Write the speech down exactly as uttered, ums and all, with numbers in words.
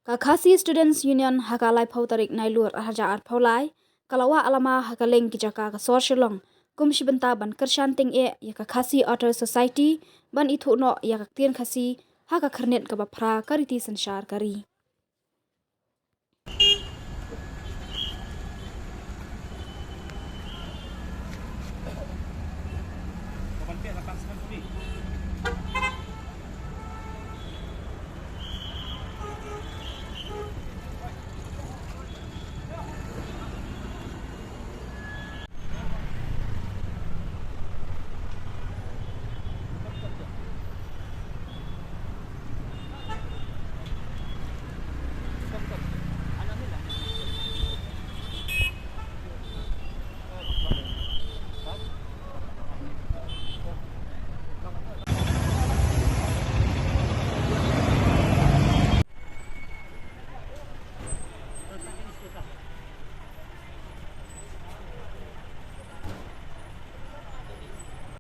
Ka Khasi Students Union ha ka laiphew tarik Nailur arhajar arphew lai ka la wah lama ha ka lieng ki jaka ka sor Shillong kum shi bynta ban kyrshan tyngeh ïa ka Khasi Authors Society ban ithuh noh ïa ka ktien Khasi ha ka khyrnit kaba phra ka riti synshar ka ri.